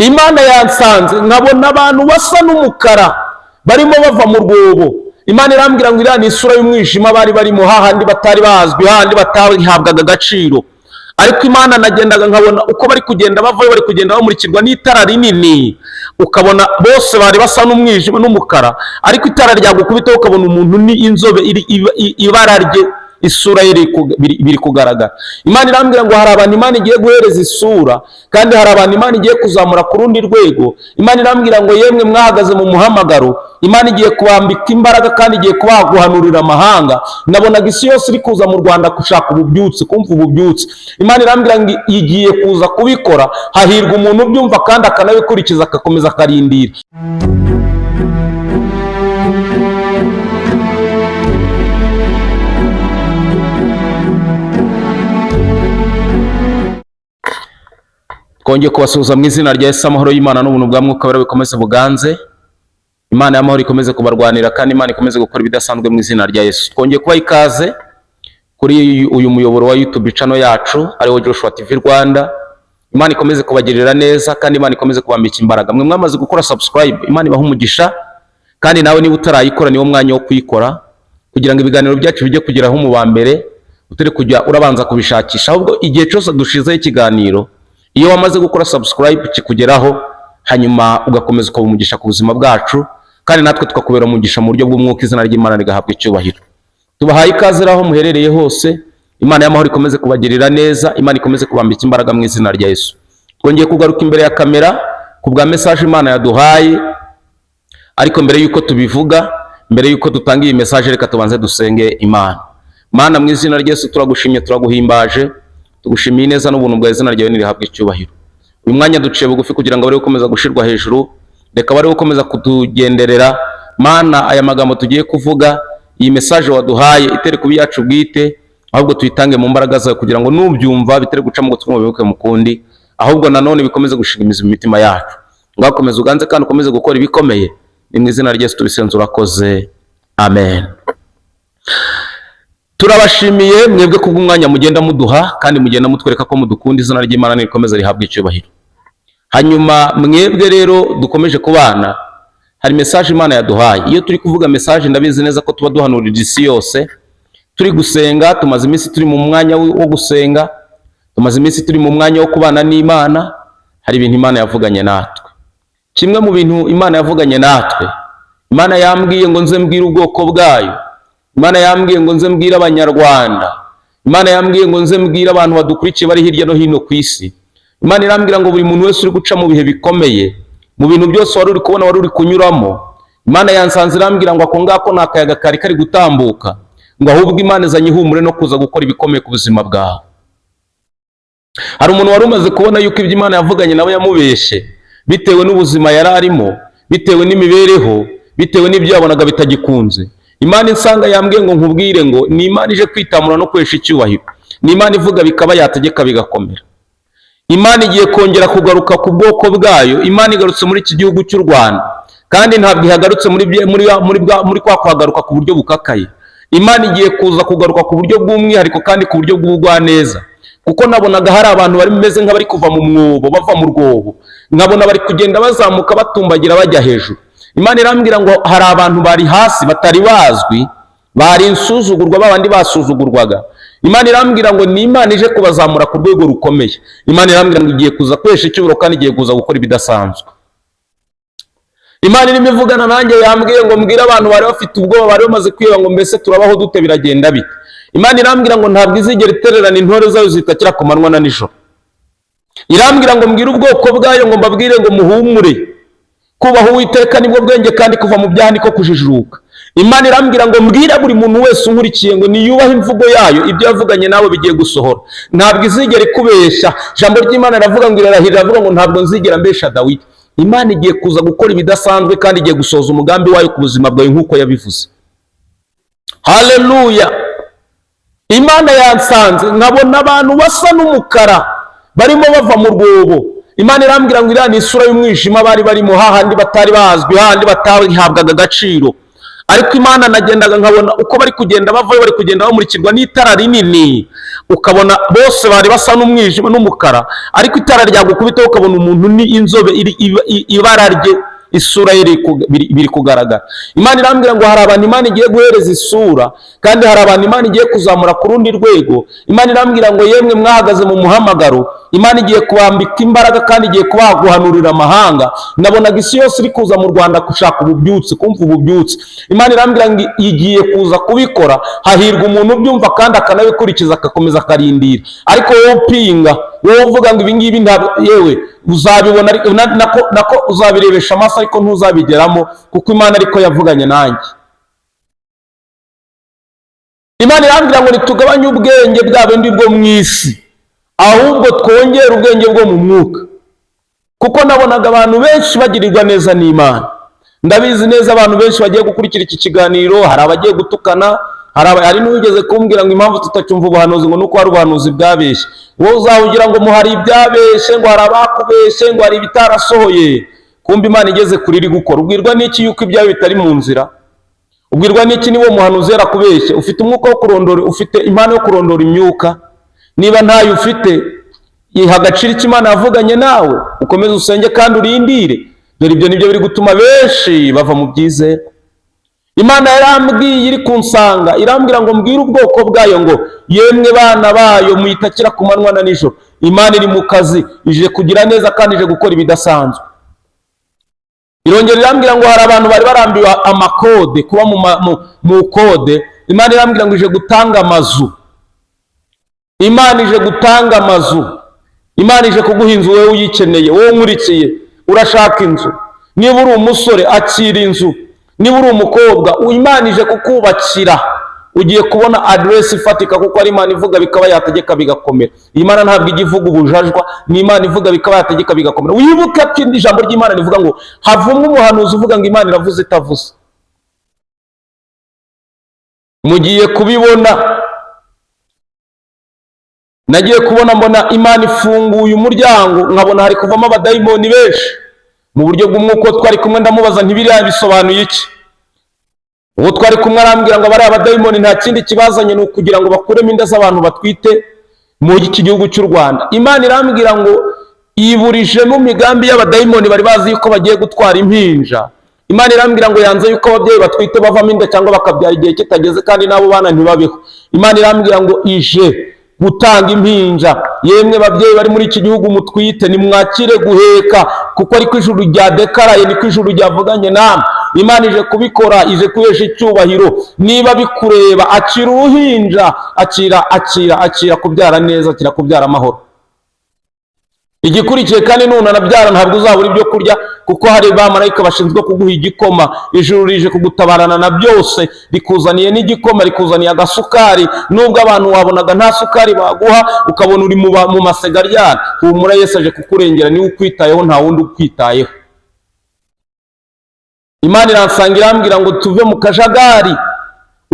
Imana yansanze nkabona abantu basa n'umukara barimo bava mu rwobo. Imana irambwira ngo iriya ni isura y'umwijima bari barimo, hahandi batari bazwi, hahandi batahabwaga agaciro. Ariko Imana nagendaga nkabona uko bari kugenda bavayo, bari kugenda bamurikirwa n'itara rinini, ukabona bose bari basa n'umwijima n'umukara, ariko itara ryagukubitaho ukabona umuntu ni inzobe, ibara rye, isura ye biri kugaragara. Imana irambwira ngo hari abantu Imana igiye guhereza isura, kandi hari abantu Imana igiye kuzamura ku rundi rwego. Imana irambwira ngo yemwe mwahagaze mu muhamagaro, Imana igiye kubambika imbaraga kandi igiye kubaha guhanurira amahanga. Nabonaga isi yose iri kuza mu Rwanda gushaka ububyutse, kumva ububyutse. Imana irambwira ngo igiye kuza kubikora. Hahirwa umuntu ubyumva kandi akanabikurikiza, agakomeza akarindira. Twongeye kubasuhuza mu izina rya Yesu. Amahoro y'Imana n'ubuntu bwa Mwuka Wera bikomeze buganze. Imana y'amahoro ikomeze kubarwanira, kandi Imana ikomeze gukora ibidasanzwe mu izina rya Yesu. Twongeye kubaha ikaze kuri uyu muyoboro wa YouTube channel yacu, ariwo Joshua TV Rwanda. Imana ikomeze kubagirira neza, kandi Imana ikomeze kubambika imbaraga. Mwe mwamaze gukora subscribe, Imana ibahe umugisha. Kandi nawe niba utarayikora, niwo mwanya wo kuyikora kugira ngo ibiganiro byacu bijye kugeraho mu ba mbere, utari kujya urabanza kubishakisha. Ahubwo igihe cyose dushizeho ikiganiro, iyo wamaze gukora subscribe kikugeraho, hanyuma ugakomeza ukaba umugisha ku buzima bwacu, kandi natwe tukakubera umugisha mu buryo bw'umwuka. Izina ry'Imana rigahabwa icyubahiro. Tubahaye ikaze aho muherereye hose. Imana y'amahoro ikomeze kubagirira neza, Imana ikomeze kubambika imbaraga mu izina rya Yesu. Twongeye kugaruka imbere ya kamera ku bwa message Imana yaduhaye. Ariko mbere y'uko tubivuga, mbere y'uko dutanga iyi message, reka tubanze dusenge Imana. Mana, mu izina rya Yesu turagushimye, turaguhimbaje, tugushimiye neza n'ubuntu bwawe. Izina ryawe nirihabwe icyubahiro. Uyu mwanya duciye bugufi kugira ngo bari gukomeza gushirwa hejuru, reka bari gukomeza kutugenderera. Mana, aya magambo tugiye kuvuga, iyi message waduhaye, itere kuba iyacu bwite, ahubwo tuyitange mu mbaraga zawe, kugira ngo nubyumva bitere guca mu gutwi ngo bibuke mu kundi, ahubwo nanone bikomeze gushinga imizi mu mitima yacu. Ngakomeza uganze kandi ukomeze gukora ibikomeye. Ni mu izina rya Yesu tubisenze, urakoze, amen. Turabashimiye mwebwe kubw'umwanya mugenda muduha kandi mugenda mutwereka ko mudukunda. Izina ry'Imana nirikomeza rihabwa icyubahiro. Hanyuma mwebwe rero dukomeje kubana, hari message Imana yaduhaye. Iyo turi kuvuga message, ndabizi neza ko tuba duhanurira isi yose. Turi gusenga, tumaze iminsi turi mu mwanya wo gusenga, tumaze iminsi turi mu mwanya wo kubana n'Imana. Hari ibintu Imana yavuganye natwe. Kimwe mu bintu Imana yavuganye natwe, Imana yambwiye ngo nze mbwire ubwoko bwayo, Imana yambwiye ngo nze mbwire Abanyarwanda, Imana yambwiye ngo nze mbwire abantu badukurikiye bari hirya no hino ku isi. Imana irambwira ngo buri muntu wese uri guca mu bihe bikomeye, mu bintu byose wari uri kubona, wari uri kunyuramo, Imana yansanze irambwira ngo ako ngako ni akayaga kari kari gutambuka, ngo ahubwo Imana izanye ihumure no kuza gukora ibikomeye ku buzima bwawe. Hari umuntu wari umaze kubona yuko ibyo Imana yavuganye nawe yamubeshye, bitewe n'ubuzima yari arimo, bitewe n'imibereho, bitewe n'ibyo yabonaga bitagikunze. Imana insanga yambwiye ngo nkubwire ngo ni Imana ije kwitamura no kwesha icyubahiro, ni Imana ivuga bikaba, yategeka bigakomera. Imana igiye kongera kugaruka ku bwoko bwayo. Imana igarutse muri iki gihugu cy'u Rwanda, kandi ntabwo ihagarutse muri kwa kuhagaruka ku buryo bukakaye. Imana igiye kuza kugaruka ku buryo bw'umwihariko kandi ku buryo bw'ubugwaneza, kuko nabonaga hari abantu bari bameze nk'abari kuva mu mwobo, bava mu rwobo, nkabona bari kugenda bazamuka, batumbagira bajya hejuru. Imana irambwira ngo hari abantu bari hasi batari bazwi, bari insuzugurwa, babandi basuzugurwaga. Imana irambwira ngo ni Imana ije kubazamura ku rwego rukomeye. Imana irambwira ngo igiye kuza kwesha icyubahiro kandi igiye kuza gukora ibidasanzwe. Imana irimo ivugana nanjye, yambwiye ngo mbwire abantu bari bafite ubwoba, bari bamaze kwiba ngo mbese turabaho dute, biragenda bite? Imana irambwira ngo ntabwo izigera itererana intore zayo zitakira ku manywa na nijoro. Irambwira ngo mbwire ubwoko bwayo, ngo mbabwire ngo muhumure, kubaha Uwiteka nibwo bwenge, kandi kuva mu byaha niko kujijuka. Imana irambwira ngo mbwire buri muntu wese unkurikiye ngo niyubahe imvugo yayo, ibyo yavuganye nawe bigiye gusohora, ntabwo izigera ikubeshya. Ijambo ry'Imana riravuga ngo, irarahira iravuga ngo ntabwo nzigera mbesha Dawidi. Imana igiye kuza gukora ibidasanzwe kandi igiye gusohoza umugambi wayo ku buzima bwawe nk'uko yabivuze. Haleluya! Imana yansanze nkabona abantu basa n'umukara barimo bava mu rwobo. Imana irambwira ngo iriya ni isura y'umwijima bari barimo, hahandi batari bazwi, hahandi batahabwaga agaciro. Ariko Imana nagendaga nkabona uko bari kugenda bavayo, bari kugenda bamurikirwa n'itara rinini, ukabona bose bari basa n'umwijima n'umukara, ariko itara ryagukubitaho ukabona umuntu ni inzobe, ibara rye, isura ye biri kugaragara. Imana irambwira ngo hari abantu Imana igiye guhereza isura, kandi hari abantu Imana igiye kuzamura ku rundi rwego. Imana irambwira ngo yemwe mwahagaze mu muhamagaro, Imana igiye kubambika imbaraga kandi igiye kubaha guhanurira amahanga. Nabonaga isi yose iri kuza mu Rwanda gushaka ububyutse, kumva ububyutse. Imana irambwira ngo igiye kuza kubikora. Hahirwa umuntu ubyumva kandi akanabikurikiza, agakomeza akarindira. Ariko wowe upinga, wowe uvuga ngo ibi ngibi ntabwo, yewe uzabibona, ariko nako uzabirebesha amaso ariko ntuzabigeramo, kuko Imana ariko yavuganye nanjye. Imana irambwira ngo ntitugabanye ubwenge bwa bundi bwo mu isi, ahubwo twongere ubwenge bwo mu mwuka, kuko nabonaga abantu benshi bagirirwa neza n'Imana. Ndabizi neza, abantu benshi bagiye gukurikira iki kiganiro, hari abagiye gutukana, hari n'uwigeze kumbwira ngo impamvu tutacyumva ubuhanuzi ngo nuko hari ubuhanuzi bwabeshye. Wowe uzahugira ngo muhari ibyabeshye, ngo hari abakubeshye, ngo hari ibitarasohoye. Kumva Imana igeze kuri iri gukora, ubwirwa n'iki yuko ibyawe bitari mu nzira? Ubwirwa n'iki niba uwo muhanuzi yarakubeshye? Ufite umwuka wo kurondora? Ufite impano yo kurondora imyuka? Niba ntayo ufite, iha agaciro icyo Imana yavuganye nawe, ukomeze usenge kandi urindire. Dore ibyo nibyo biri gutuma benshi bava mu byizerwa. Imana yarambwiye, iri kunsanga, irambwira ngo mbwire ubwoko bwayo ngo yemwe bana bayo muyitakira ku manywa na nijoro, Imana iri mu kazi, ije kugira neza kandi ije gukora ibidasanzwe. Irongera irambwira ngo hari abantu bari barambiwe amakode, kuba mu kode. Imana irambwira ngo ije gutanga amazu. Imana ije gutanga amazu. Imana ije kuguha inzu, wowe uyikeneye, wowe unkurikiye urashaka inzu. Niba uri umusore, akira inzu. Niba uri umukobwa, Imana ije kukubakira. Ugiye kubona aderesi ifatika, kuko ari Imana ivuga bikaba, yategeka bigakomera. Iyi Mana ntabwo ijya ivuga ubujajwa, ni Imana ivuga bikaba, yategeka bigakomera. Wibuke ko indi jambo ry'Imana rivuga ngo havumwe umuhanuzi uvuga ngo Imana iravuze itavuze. Mugiye kubibona. Nagiye kubona mbona Imana ifunguye umuryango, nkabona hari kuvamo abadayimoni benshi mu buryo bw'umwuka. Twari kumwe ndamubaza ntibiriya bisobanuye iki? Uwo twari kumwe arambwira ngo bariya abadayimoni nta kindi kibazanye, ni ukugira ngo bakuremo inda z'abantu batwite muri iki gihugu cy'u Rwanda. Imana irambwira ngo iburijemo imigambi y'abadayimoni bari bazi yuko bagiye gutwara impinja. Imana irambwira ngo yanze yuko ababyeyi batwite bavamo inda cyangwa bakabyara igihe kitageze, kandi n'abo bana ntibabeho. Imana irambwira ngo ije gutanga impinja. Yemwe babyeyi bari muri iki gihugu mutwite, nimwakire guheka, kuko ariko ijuru ryadekaraye, niko ijuru ryavuganye namwe. Imana ije kubikora, ije kuhesha icyubahiro. Niba bikureba, akira uruhinja, akira, akira, akira kubyara neza, akira kubyara amahoro. Igikurikiye kandi, nunanabyara ntabwo uzabura ibyo kurya, kuko hari ba marayika bashinzwe kuguha igikoma. Ijuru rije kugutabarana na byose, rikuzaniye n'igikoma, rikuzaniye agasukari. Nubwo abantu wabonaga nta sukari baguha, ukabona uri mu masega aryana, humura, Yesu aje kukurengera. Niwe ukwitayeho, nta wundi ukwitayeho. Imana iransanga irambwira ngo tuve mu kajagari,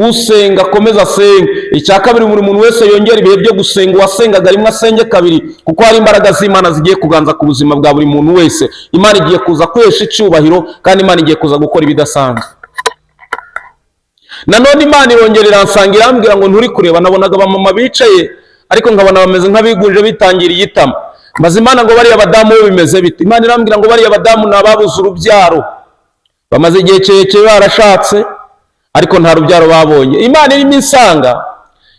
usenga akomeza asenge. Icya kabiri, buri muntu wese yongera ibihe byo gusenga. Uwasengaga rimwe asenge kabiri, kuko hari imbaraga z'Imana zigiye kuganza ku buzima bwa buri muntu wese. Imana igiye kuza kwihesha icyubahiro kandi Imana igiye kuza gukora ibidasanzwe. Nanone Imana irongera iransanga irambwira ngo nturi kureba? Nabonaga abamama bicaye, ariko nkabona bameze nk'abigunje, bitangiriye itama. Maze Imana ngo bariya badamu bo bimeze bite? Imana irambwira ngo bariya badamu ni ababuze urubyaro, bamaze igihe kirekire barashatse ariko nta rubyaro babonye. Imana irimo insanga,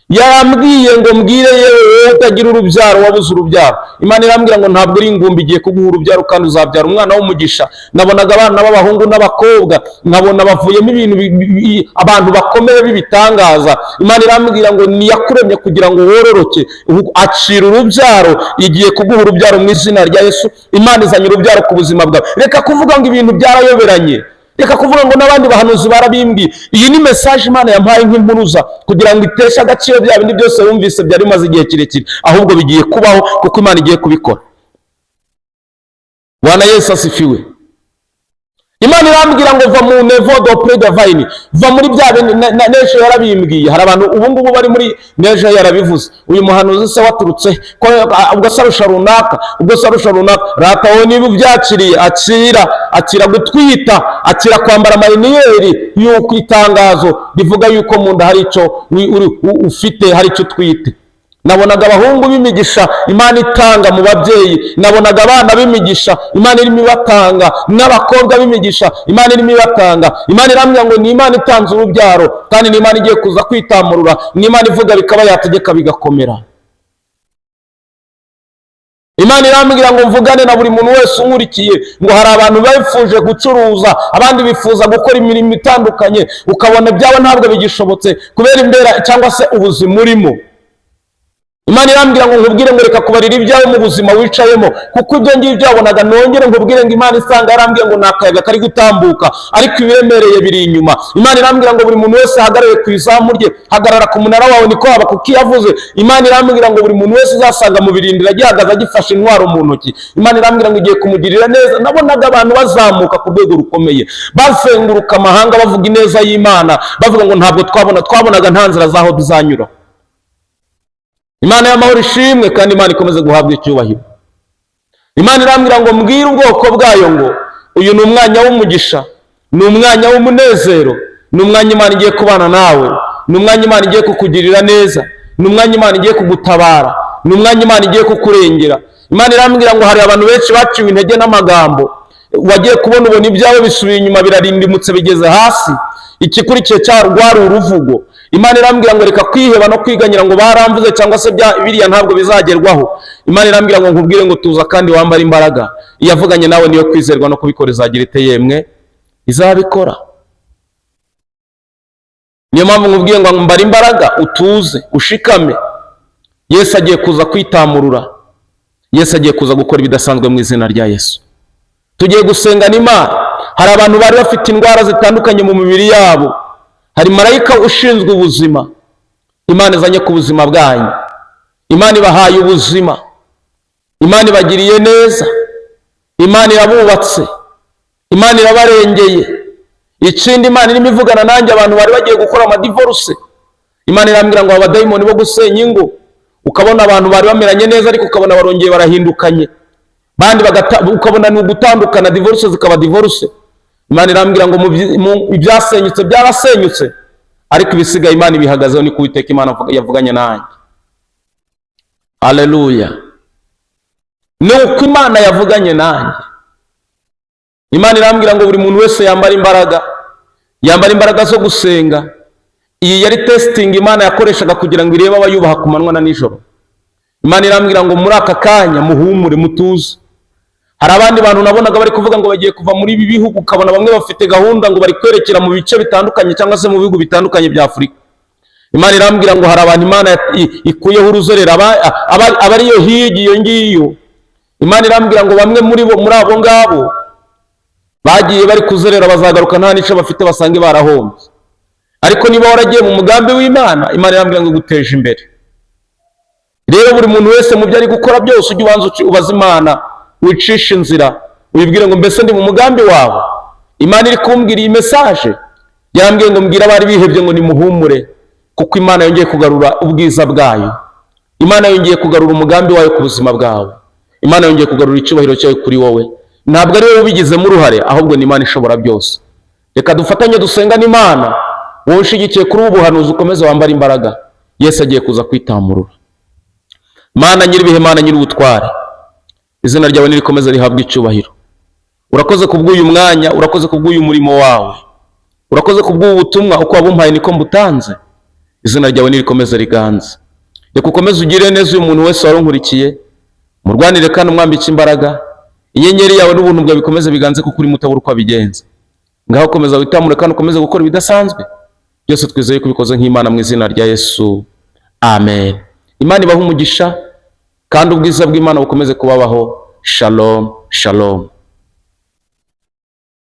yambwiye ngo mbwire yewe wowe utagira urubyaro, wabuze urubyaro. Imana irambwira ngo ntabwo uri ingumba, igiye kuguha urubyaro kandi uzabyara umwana w'umugisha. Nabonaga abana b'abahungu n'abakobwa, nkabona bavuyemo ibintu abantu bakomeye b'ibitangaza. Imana irambwira ngo niyakuremye kugira ngo wororoke. Acira urubyaro, igiye kuguha urubyaro mu izina rya Yesu. Imana izanye urubyaro ku buzima bwawe. Reka kuvuga ngo ibintu byarayoberanye, reka kuvuga ngo n'abandi bahanuzi barabimbwiye. Iyi ni message Imana yampaye nk'impuruza kugira ngo iteshe agaciro bya bindi byose wumvise byari bimaze igihe kirekire. Ahubwo bigiye kubaho, kuko Imana igiye kubikora. Bwana Yesu asifiwe. Imana irambwira ngo va mu niveau de pré-divine, va muri bya bindi n'ejo yarabimbwiye. Hari abantu ubu ngubu bari muri n'ejo yarabivuze. Uyu muhanuzi se waturutse ko ubwo se arusha runaka, ubwo se arusha runaka? Rata wowe, niba ubyakiriye, akira, akira gutwita, akira kwambara amariniyeri y'uko itangazo rivuga yuko mu nda hari icyo ufite, hari icyo utwite. Nabonaga abahungu b'imigisha Imana itanga mu babyeyi, nabonaga abana b'imigisha Imana irimo ibatanga, n'abakobwa b'imigisha Imana irimo ibatanga. Imana irambwira ngo ni Imana itanze urubyaro, kandi ni Imana igiye kuza kwitamurura, ni Imana ivuga bikaba, yategeka bigakomera. Imana irambwira ngo mvugane na buri muntu wese unkurikiye ngo hari abantu bifuje gucuruza, abandi bifuza gukora imirimo itandukanye, ukabona ibyabo ntabwo bigishobotse kubera imbera cyangwa se ubuzima urimo. Imana irambwira ngo nkubwire ngo reka kubarira ibyawe mu buzima wicayemo, kuko ibyo ngibyo wabonaga. Nongere nkubwire ngo Imana isanga yarambwiye ngo ni akayaga kari gutambuka, ariko ibiremereye biri inyuma. Imana irambwira ngo buri muntu wese ahagarare ku izamu rye, hagarara ku munara wawe, niko haba kuko iyo avuze. Imana irambwira ngo buri muntu wese uzasanga mu birindiro agihagaze, agifashe intwaro mu ntoki, Imana irambwira ngo igiye kumugirira neza. Nabonaga abantu bazamuka ku rwego rukomeye, bazenguruka amahanga, bavuga ineza y'Imana, bavuga ngo ntabwo twabona, twabonaga nta nzira z'aho tuzanyura. Imana y'amahoro ishimwe, kandi Imana ikomeze guhabwa icyubahiro. Imana irambwira ngo mbwire ubwoko bwayo ngo uyu ni umwanya w'umugisha, ni umwanya w'umunezero, ni umwanya Imana igiye kubana nawe, ni umwanya Imana igiye kukugirira neza, ni umwanya Imana igiye kugutabara, ni umwanya Imana igiye kukurengera. Imana irambwira ngo hari abantu benshi baciwe intege n'amagambo. Wagiye kubona ubona ibyawe bisubiye inyuma, birarindimutse, bigeze hasi, ikikurikiye rwari uruvugo. Imana irambwira ngo reka kwiheba no kwiganyira ngo baramvuze cyangwa se biriya ntabwo bizagerwaho. Imana irambwira ngo nkubwire ngo tuza kandi wambare imbaraga. Iyavuganye nawe niyo kwizerwa, no kubikora izagira ite? Yemwe, izabikora. Niyo mpamvu nkubwiye ngo mbara imbaraga, utuze, ushikame. Yesu agiye kuza kwitamurura, Yesu agiye kuza gukora ibidasanzwe mu izina rya Yesu. Tugiye gusengana Imana. Hari abantu bari bafite indwara zitandukanye mu mibiri yabo, hari marayika ushinzwe ubuzima Imana izanye ku buzima bwanyu. Imana ibahaye ubuzima, Imana ibagiriye neza, Imana irabubatse, Imana irabarengeye. Ikindi Imana irimo ivugana nanjye, abantu bari bagiye gukora amadivorce, Imana irambwira ngo abadayimoni bo gusenya ingo, ukabona abantu bari bameranye neza ariko ukabona barongeye barahindukanye, bandi ukabona ni ugutandukana, divorce zikaba divorce. Imana irambwira ngo ibyasenyutse byarasenyutse, ariko ibisigaye Imana ibihagazeho. Ni Uwiteka Imana yavuganye nanjye. Haleluya! Ni uko Imana yavuganye nanjye. Imana irambwira ngo buri muntu wese yambara imbaraga, yambara imbaraga zo gusenga. Iyi yari testing Imana yakoreshaga kugira ngo irebe abayubaha ku manywa na nijoro. Imana irambwira ngo muri aka kanya muhumure, mutuze. Hari abandi bantu nabonaga bari kuvuga ngo bagiye kuva muri ibi bihugu, ukabona bamwe bafite gahunda ngo bari kwerekera mu bice bitandukanye cyangwa se mu bihugu bitandukanye bya Afurika. Imana irambwira ngo hari abantu Imana ikuyeho uruzerero, aba ariyo hirya iyo ngiyo. Imana irambwira ngo bamwe muri bo, muri abo ngabo bagiye bari kuzerera, bazagaruka nta n'icyo bafite, basange barahombye. Ariko niba waragiye mu mugambi w'Imana, Imana irambwira ngo iguteje imbere. Rero buri muntu wese mu byo ari gukora byose, ujye ubanza ubaze Imana, wicishe inzira, wibwire ngo mbese ndi mu mugambi wawe? Imana iri kumbwira iyi message, yarambwiye ngo mbwire abari bihebye ngo nimuhumure, kuko Imana yongeye kugarura ubwiza bwayo, Imana yongeye kugarura umugambi wayo ku buzima bwawe, Imana yongeye kugarura icyubahiro cyayo kuri wowe. Ntabwo ari wowe ubigizemo uruhare, ahubwo ni Imana ishobora byose. Reka dufatanye dusengane Imana. Wowe ushigikiye kuri ubu buhanuzi, ukomeze wambare imbaraga. Yesu agiye kuza kwitamurura. Mana nyir'ibihe, Mana nyir'ubutware, izina ryawe nirikomeze rihabwe icyubahiro. Urakoze kubw'uyu mwanya, urakoze kubw'uyu murimo wawe, urakoze kubw'ubu butumwa. Uko wabumpaye niko mbutanze. Izina ryawe nirikomeze riganze. Reka ukomeze ugire neza uyu muntu wese wari unkurikiye, murwanire kandi umwambike imbaraga. Inyenyeri yawe n'ubuntu bwawe bikomeze biganze, kuko uri mutabura uko abigenza. Ngaho komeza witamure kandi ukomeze gukora ibidasanzwe. Byose twizeye ko ubikoze nk'Imana, mu izina rya Yesu, amen. Imana ibahe umugisha, kandi ubwiza bw'Imana bukomeze kubabaho. Shalom, shalom.